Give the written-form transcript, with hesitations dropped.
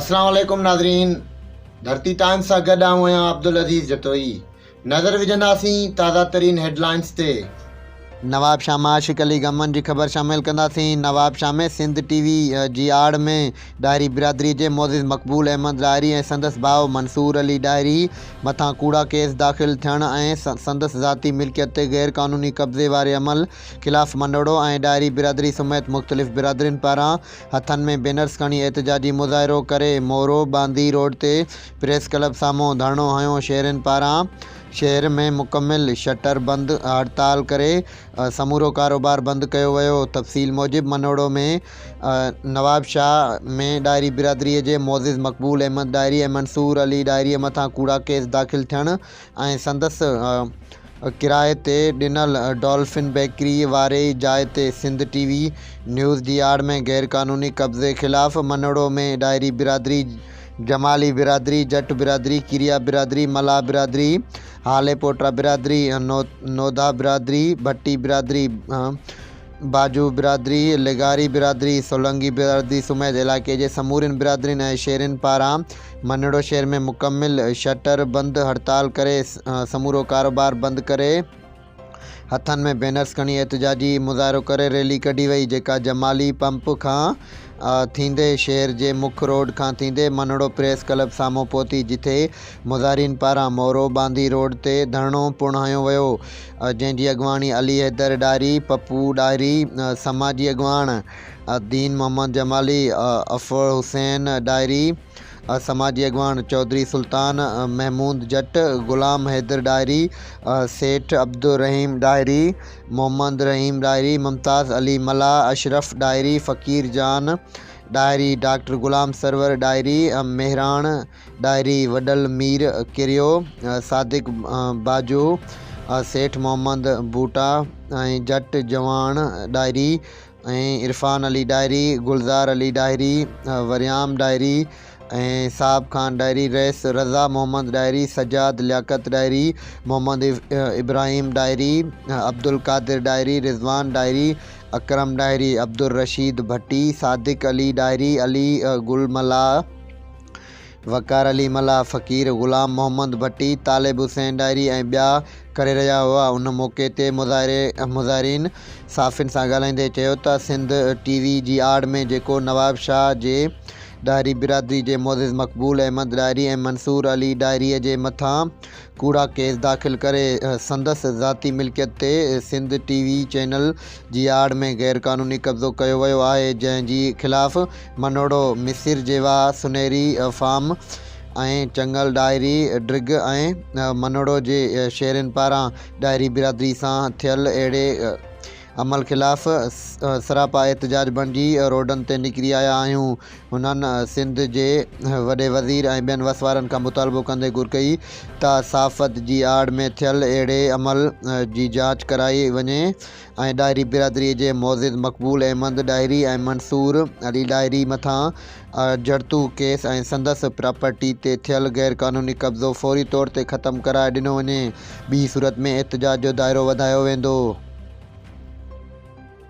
السلام عليڪم ناظرين ڌرتي ٽائمز سان گڏ آئون آهيان عبدالعزيز جتوئي نظر وجهنداسين تازه ترين هيڊلائنز تي. نوابشاهه مان عاشق علي گمن جي خبر شامل ڪنداسين نوابشاهه ۾ سنڌ ٽي وي جي آڙ ۾ ڏاهري برادري جي معزز مقبول احمد ڏاهري ۽ سندس ڀاء منصور علي ڏاهري مٿان ڪوڙا ڪيس داخل ٿيڻ ۽ سندس ذاتي ملڪيت تي غير قانوني قبضي واري عمل خلاف منهڙو ۽ ڏاهري برادري سميت مختلف برادرين پاران هٿن ۾ بينرز کڻي احتجاجي مظاهرو ڪري مورو ٻانڌي روڊ تي پريس ڪلب سامهون ڌرڻو هنيو شهرين پاران شهر ۾ مڪمل شٽر بند هڙتال ڪري سمورو ڪاروبار بند ڪيو ويو تفصيل موجب منهڙو ۾ نوابشاهه ۾ ڏاهري برادري جي معزز مقبول احمد ڏاهري ۽ منصور علي ڏاهري مٿان ڪوڙا ڪيس داخل ٿيڻ ۽ سندس ڪرائي تي ڏنل ڊولفن بيڪري واري جاء تي سنڌ ٽي وي نيوز جي آڙ ۾ غيرقانوني قبضي خلاف منهڙو ۾ ڏاهري برادري، جمالي برادري، جٽ برادري، ڪريا برادري، ملاح برادري، هالي پوٽا برادري، نوڌا برادري، ڀٽي برادري، باجو برادري، لغاري برادري، سولنگي برادري سميت علائقي جي سمورين برادرين ۽ شهرين پاران منهڙو شهر ۾ مڪمل شٽر بند هڙتال ڪري سمورو ڪاروبار بند ڪري هٿن ۾ بينرز کڻي احتجاجي مظاهرو ڪري ريلي ڪڍي وئي جيڪا جمالي پمپ کان ٿيندي شهر جي مک روڊ کان ٿيندي منهڙو پريس ڪلب سامهون پهتي جٿي مظاهرين پاران مورو ٻانڌي روڊ تي ڌرڻو پڻ هنيو ويو جنهن جي اڳواڻي علي حيدر ڏاهري، پپو ڏاهري، سماجي اڳواڻ دين محمد جمالي، افر حسين ڏاهري، سماجي اڳواڻ چوڌري سلطان محمود جٽ، غلام حيدر ڏاهري، سيٺ عبدالرحيم ڏاهري، محمد رحيم ڏاهري، ممتاز علي ملاح، اشرف ڏاهري، فقير جان ڏاهري، ڊاڪٽر غلام سرور ڏاهري، مهراڻ ڏاهري، وڏل مير ڪريو، صادق باجو، سيٺ محمد بوٽا ۽ جٽ جواڻ ڏاهري ۽ عرفان علي ڏاهري، گلزار علي ڏاهري، وريام ڏاهري ۽ صاحب خان ڏاهري، رئيس رضا محمد ڏاهري، سجاد لياقت ڏاهري، محمد ابراهيم ڏاهري، عبدالقادر ڏاهري، رضوان ڏاهري، اڪرم ڏاهري، عبدالرشيد ڀٽي، صادق علي ڏاهري، علي گل ملاح، وقار علي ملاح، فقير غلام محمد ڀٽي، طالب حسين ڏاهري ۽ ٻيا ڪري رهيا هئا. ان موقعي تي مظاهرين صحافين سان ڳالهائيندي چيو ته سنڌ ٽي وي جي آڙ ۾ جيڪو نوابشاهه جي ڏاهري برادري جي معزز مقبول احمد ڏاهري ۽ منصور علي ڏاهري جي مٿان ڪوڙا ڪيس داخل ڪري سندس ذاتي ملڪيت تي سنڌ ٽي وي چينل جي آڙ ۾ غير قانوني قبضو ڪيو ويو آهي جنهن جي خلاف منهڙو، مصر جي واهه، سنهري فارم ۽ چڱل ڏاهري ڊرگهه ۽ منهڙو جي شهرين پاران ڏاهري برادري سان ٿيل اهڙي عمل خلاف سراپا احتجاج بڻجي روڊن تي نڪري آيا آهيون. هنن سنڌ جي وڏي وزير ۽ ٻين وس وارن کان مطالبو ڪندي گهر ڪئي ته صحافت جي آڙ ۾ ٿيل اهڙي عمل جي جاچ ڪرائي وڃي ۽ ڏاهري برادري جي معزز مقبول احمد ڏاهري ۽ منصور علي ڏاهري مٿان جڙتو ڪيس ۽ سندس پراپرٽي تي ٿيل غير قانوني قبضو فوري طور تي ختم ڪرائي ڏنو وڃي ٻي صورت ۾ احتجاج جو دائرو وڌايو ويندو.